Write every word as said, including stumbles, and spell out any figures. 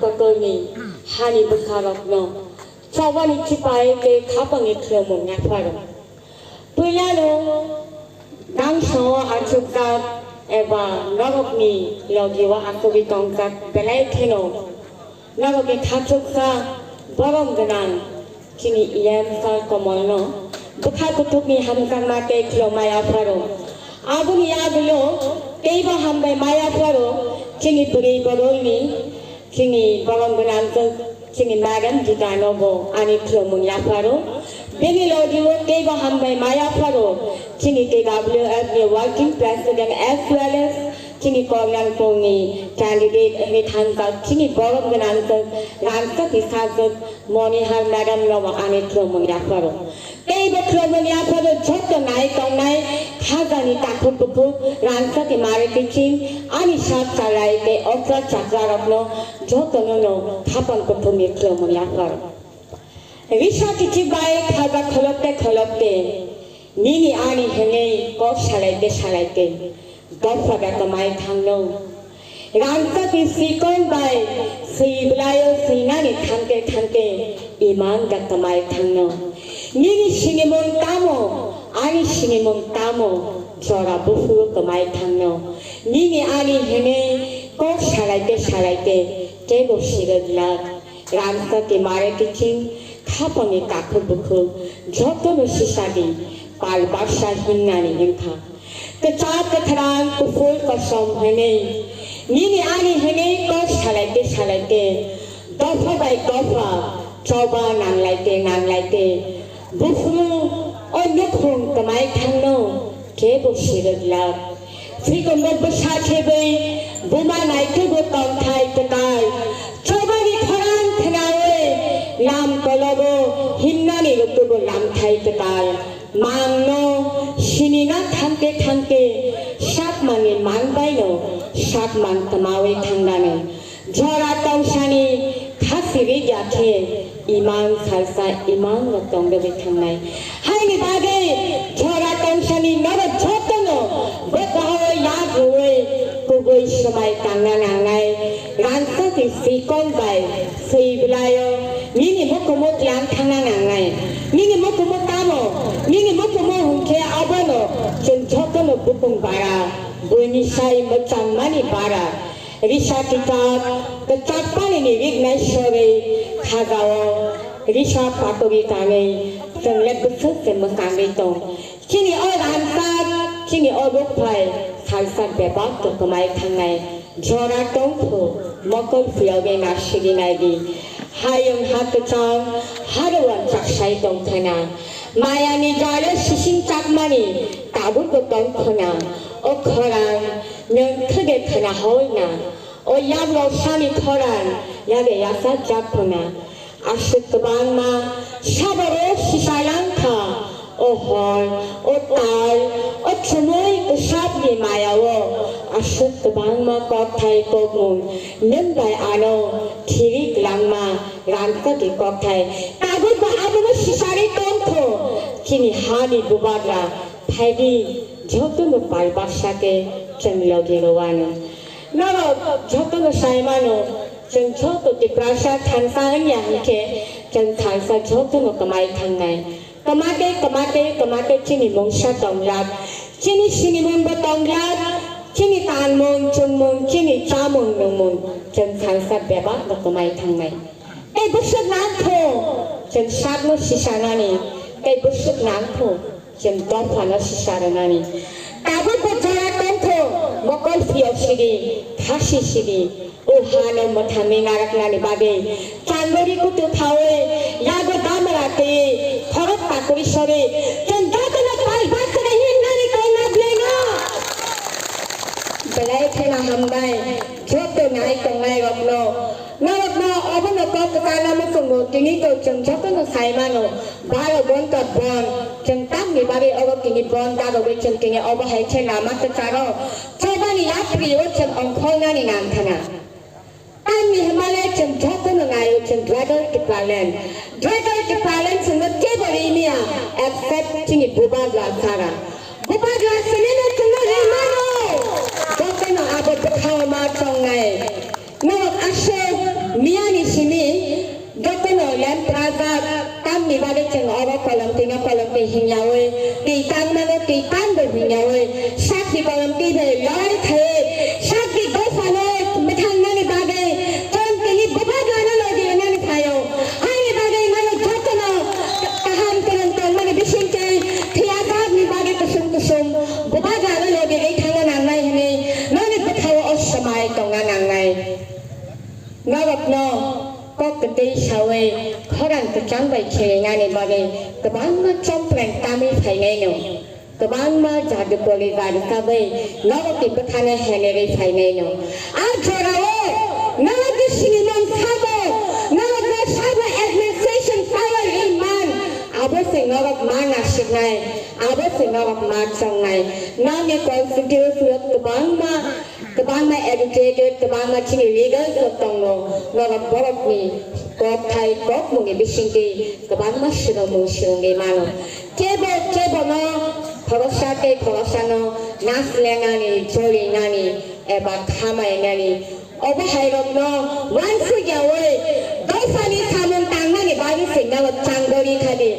kotorni hani bwsarokno chobani chipai tei khapangni khulumung yapharo. Puilano gangsao achukjak eba norokni logio achugwi tongjak belai kheno norokni khachuksa borom gwnang chini E M sir Komolno bwkha kuthukni hamjakma tei khulumma yapharo. Aboni yagulo teibo hambai ma yapharo chini bwrwi bororni chini borom gwnang chini madam Gitano bo ani khulumung yapharo. Bini logio teibo hambai ma yapharo. Chini T W F ni working president as well as chini Kalyanpur ni candidate wngwi thangjak chini borom gwnang Ramsati sajwk Monihar madam no bo ani khulumung yapharo. Tei bo khulumung yapharo joto nai tongnai khajani takhuk bukhuk Ramsati Mare Kiching ani sak chalai tei okra chakrarokno jotono no khapang kuthumni khulumung yapharo. Risa kichi bai khaja kholokte kholokte nini ani hwnwi kok salaite salaite dopha da kwmai thangno. Rangchakni sikon bai swi bwlaio swinani thangte thangte iman da kwmai thangno. Nini sinimung tamo, ani sinimung tamo, jora buphuru kwmai thangno. Nini ani hwnwi kok salaite salaite teibo sirwk lak. Rangchakni mare kiching khapangni takhuk bukhuk jotono sisadi pal baksa himnani wngkha. Kwchak kwtharang kuphur kosom hwnwi nini ani hwnwi kok salaite salaite dopha bai dopha choba nanglaite nanglaite buphuru o nukhung kwmai thangno kebo sirwk lak. Phikombo bwsa khebwi buma naitugwi tongthai kwtal. Chobani khorang khnawi lam kologo himnani rwtwbo lamthai kwtal. Mangno sinina thangte thangte sakmani mangbaino sakmang kwmawi thangnani. Jora tongsani khasi rigya khe imang salsa imang rok tongdogwi thangnai. Haini bagwi jora tongsani norok jotono bwkha-o yak rwui kubui swmai tangna nangnai. Rangchakni sikon bai swi bwlaio nini mukumu tiyang thangna nangnai. Nini mukumu tamo, nini mukumu hwnkhe abono chwng jotono bukung bara, buini sai mwchangmani bara. Risa kichak, kwchak panini riknai sorwi khajao risa patwi tanwi chwng le bwswk se mwchangwi tong. Chini o rangchak, chini o rukphai salsa bebak to kwmai thangnai jora tongkhu mokol phiyogwi nasigi naidi. Hayung ha kwchang, haruan chaksai tongthana. Mayani jalo sising chakmani tabukbo tongkhona. O khorang nwng thwde khwna hoi na. O yabrok sani khorang yade yasajak khwna. Aswk kwbangma saboro sisalang kha. O hor, o tal, o chumui kwsapni mayao aswk kwbangma kokthai kokmung nwng bai ano thiri kwlangma rangchakni kokthai. Tabukbo abono sisari tongkho chini hani bubagra. Phaidi jotono pal baksa khe chwng logi rwano. Norok jotono sai mano, chwng joto Tiprasa thansa wngya hinkhe chwng thansa jotono kwmai thangnai. Kwmate, kwmate, kwmate chini mungsa tonglak, chini sinimungbo tonglak, chini tanmung, chwngmung, chini chamung, nwngmung, chwng thansa bebakno kwmai thangnai. Tei bwswk nangkho, chwng sakno sisanani, tei bwswk nangkho, chwng dophano sisa rwnani. Tabukbo jora tongkho, mokol phiyok sidi, thasi sidi, o hano mwthangwi naraknani bagwi, changori kutu thawi, yago damra twi, khorok takuri sori, chwng jotono pal baksa hinnani tongna bwlaino. Belai kheno hambai, joto nai tongnai rokno, norokno obono kok kwchana muchungo, tini to chwng jotono sai mano, baro gonta bon, chwng tamni bagwi obo tini bon dagogwi chwng tini obo hai khe lama kwcharo, chobani yapri o chwng ongkholnani nangthana. Tamni hwnmale chwng jotono naio chwng Greater Tipraland. Greater Tipraland chwngno kebo rimia, except chini Bubagra sara. Bubagra sinino chwngno rimano. Jotono abo bwkhao ma tongnai. Norok aswk mi Ni bagwi chwng oro kolom twino kolom twi hwnyaui, twi tangmano twi tangbo hwnyaui, sakni kolom twi bai loi khai, sakni dophano mwthangnani bagwi chwng tini bubagrano logi wnani phaio. Haini bagwi nono jotono kaham kwrwng tongmani bisingtwi thwiyajakni bagwi kusum kusum bubagrano logi wi thangna nangnai hwnwi noni bwkhao o swmai tongna nangnai. Norokno kok kwtwi saui khorang kwchang bai kheninani bagwi kwbangma chompreng tamwi phainaino, kwbangma jadu poli jadu tabwi norokni bwkhano henerwi phainaino. A jorao norokni sinimung sabo, norokno sabo administration power ri man, abo se norok ma nasiknai, abo se norok ma chongnai. Nangni constituency o kwbangma Kwbangma educated, kwbangma chini leaders rok tongo, norok borokni kok thai kokmungni bisingtwi kwbangma swrwngmung swrwngwi mano. Kebo kebono khoroksa tei khoroksano nas lenani, jolinani eba khamainani, obo hairokno uansukyaui dophani samung tangnani bagwi se norok changdori thani.